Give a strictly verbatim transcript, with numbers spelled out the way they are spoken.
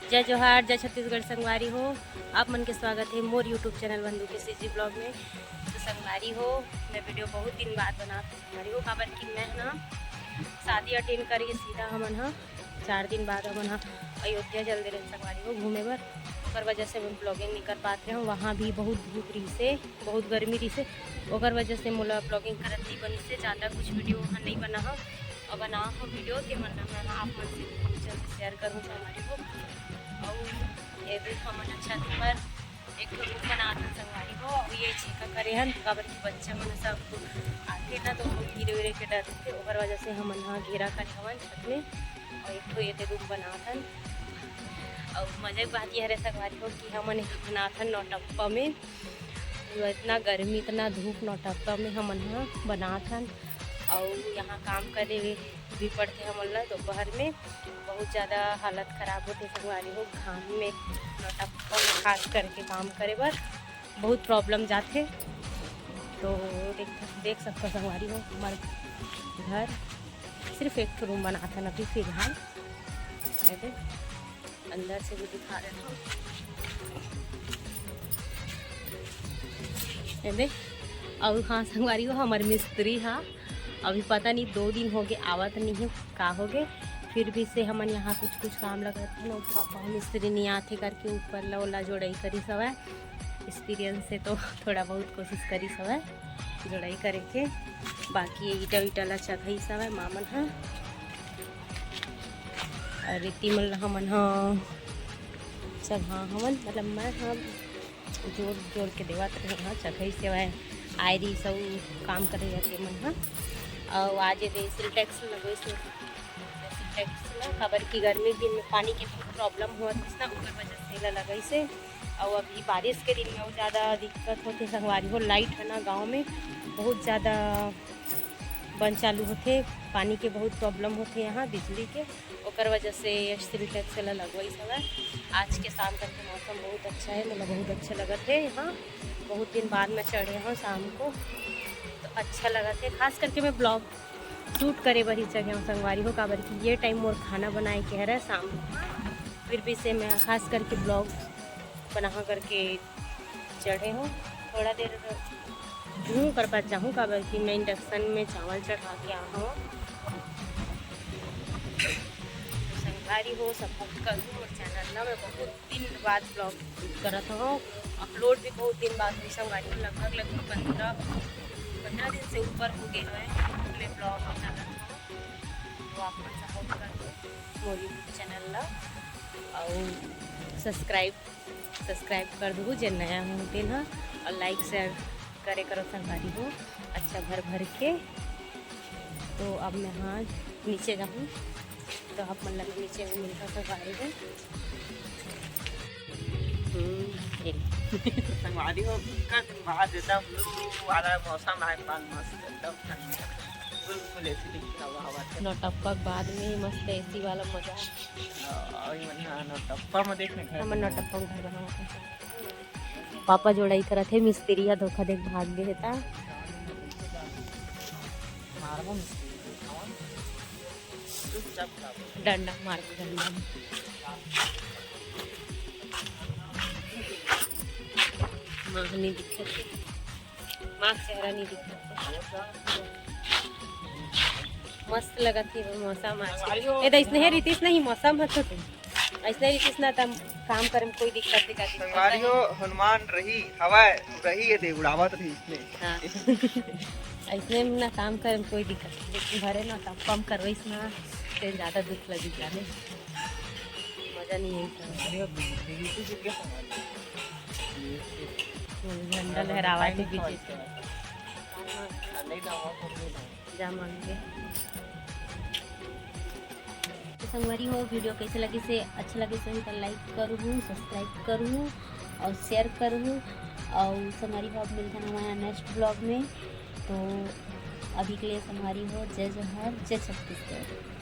जय जोहार, जय छत्तीसगढ़ संगवारी हो। आप मन के स्वागत हे मोर YouTube चैनल बंधु के CG ब्लॉग में। तो संगवारी हो, मैं वीडियो बहुत दिन बाद बनात हंव संगवारी हो, काबर कि मैं ना शादी अटेंड करके सीधा हमन ह चार दिन बाद हमन ह अयोध्या चल दे रहेन संगवारी हो घूमे बर। ओकर वजह से मैं ब्लॉगिंग नहीं कर पात रहेंव। वहाँ भी बहुत धूप रहिसे, बहुत गर्मी रहिसे, ओकर वजह से मोला ब्लॉगिंग करत नहीं बनिसे, ज़्यादा कुछ वीडियो वहाँ नहीं बना हंव। और बना हंव वीडियो, ते मन ला मैं आप मन से बहुत जल्द शेयर करूँ संगवारी हो। और ये भी हमन अच्छा दिन भर एक ठो रूम बनात हन संगवारी हो। और ये छेका करे हन, काबर कि बच्चा मन सब आथे ना, तो गिरे उरे के डर रहिथे, ओकर वजह से हमन ह घेरा करे हवन छत में। और एक ठो ये दे रूम बनात हन। और मजा के बात ये हरे संगवारी हो कि हमन एक बनात हन नौटप्पा में, इतना गर्मी, इतना धूप, नौटप्पा में हमन ह बनात हन। और यहाँ काम करे भी पड़थे हमन ला दोपहर में, बहुत ज़्यादा हालत खराब होथे संगवारी हो घाम में, नौटप्पा में खास करके काम करे बर बहुत प्रॉब्लम जाथे। तो देख, देख सकथो संगवारी हो, हमार घर सिर्फ एक ठो रूम बनात हन अभी फिलहाल। ये दे, अंदर से भी दिखा देथंव। ये दे, और हाँ संगवारी हो, हमर मिस्त्री हा अभी पता नहीं दो दिन हो गए आवत नहीं है, का हो गए। फिर भी से हमन यहाँ कुछ कुछ काम लगत हन, और पापा मिस्त्री नहीं आथे करके ऊपर ला ओला जोड़ई करिस हवय। एक्सपीरियंस से तो थोड़ा बहुत कोशिश करिस हवय जोड़ई करे के, बाकी ये ईटा वीटा ला चघइस हवय मामन ह। और रेती मन ला हमन ह चघा हवन, मतलब मैं ह जोर जोर के देवत रहे हंव, चघइस हवय, आय रहिस अउ काम करे जाथे मन ह। और आज ये दे सिंटेक्स लगोइस हे, सिंटेक्स ला, काबर कि गर्मी के दिन में पानी के बहुत प्रॉब्लम होत रहिस ना, ओकर वजह से एला लगइस हे। और अभी बारिश के दिन में अउ ज़्यादा दिक्कत होथे संगवारी हो, लाइट है ना गाँव में बहुत ज़्यादा बंद चालू होथे, पानी के बहुत प्रॉब्लम होथे यहाँ बिजली के, ओकर वजह से ये सिंटेक्स ला लगवाइस हवय। आज के शाम तक के मौसम बहुत अच्छा है, मतलब बहुत अच्छा लगत है यहाँ। बहुत दिन बाद मैं चढ़े हूँ शाम को, तो अच्छा लगत है। खास करके मैं ब्लॉग शूट करे बर ही चढ़े हूँ संगवारी हो, काबर कि ये टाइम मोर खाना बनाए के हरे शाम को। फिर भी से मैं खास करके ब्लॉग बना करके चढ़े हूँ। थोड़ा देर हूँ कर पास जाहूँ, काबर कि मैं इंडक्शन में चावल चढ़ा के आ हूँ। तो संगवारी हो, सपोर्ट करूँ मोर चैनल ला। मैं बहुत दिन बाद ब्लॉग करत हूँ, अपलोड भी बहुत दिन बाद हुई संगवारी हो, लगभग लगभग पंद्रह पंद्रह दिन से ऊपर हो गए हवे मैं ब्लॉग डालत हूँ। तो आप मन सपोर्ट कर दो मोर YouTube चैनल ला, और सब्सक्राइब सब्सक्राइब कर दू जे नया हो तेन ह, और लाइक शेयर करे करो संगवारी हो अच्छा भर भर के। तो अब मैं हाँ नीचे जाहूँ, तो आप मन ला नीचे में मिलता संगवारी हो। हम्म, ये। संगवारी हो, कतका दिन बाद एकदम लू वाला मौसम आए, पान मस्त एकदम ठंडा, बिल्कुल AC की हवा, हवा चल। नौटप्पा के बाद में ही मस्त AC वाला मजा। और ये मन, हाँ, नौटप्पा में देखने घर हमन बनाओ। नौटप्पा में घर बनावत हन। पापा जोड़ई करत हे, मिस्त्री ह धोखा देके भाग गे हे ता। मारबो मिस्त्री, चुपचाप खाओ। डंडा मार के डंडा। माँ नहीं दिखत हे, माँ के चेहरा नहीं दिखत हे। मस्त लगत हे वो मौसम आज। ए, तो इसने हे रितीश नहीं, मौसम ह तो अइसने रितीश ना तम काम करे में कोई दिक्कत दिक्कत नहीं। संगवारी हो, हनुमान रही, हवाए, रही ये दे, उड़ावत रही इसने। हाँ। अइसने में ना काम करे में कोई दिक्कत नहीं, लेकिन भरे ना तम पंप करवाइस ना, ते ज्यादा दुख लगी जाने। मजा नहीं है इसमें। अरे, अब बिजली से गिर गया संगवारी। झंडा लहरावा के बीच। हाँ, नहीं ना, वहाँ पर नहीं ना। जा मांगे। तो संगवारी हो, वीडियो कैसे लगिस हे? अच्छा लगिस होही तो लाइक करहू, सब्सक्राइब करहू और शेयर करहू। और संगवारी हो, अब मिलथन हमारा नेक्स्ट ब्लॉग में। तो अभी के लिए संगवारी हो, जय जोहार, जय छत्तीसगढ़।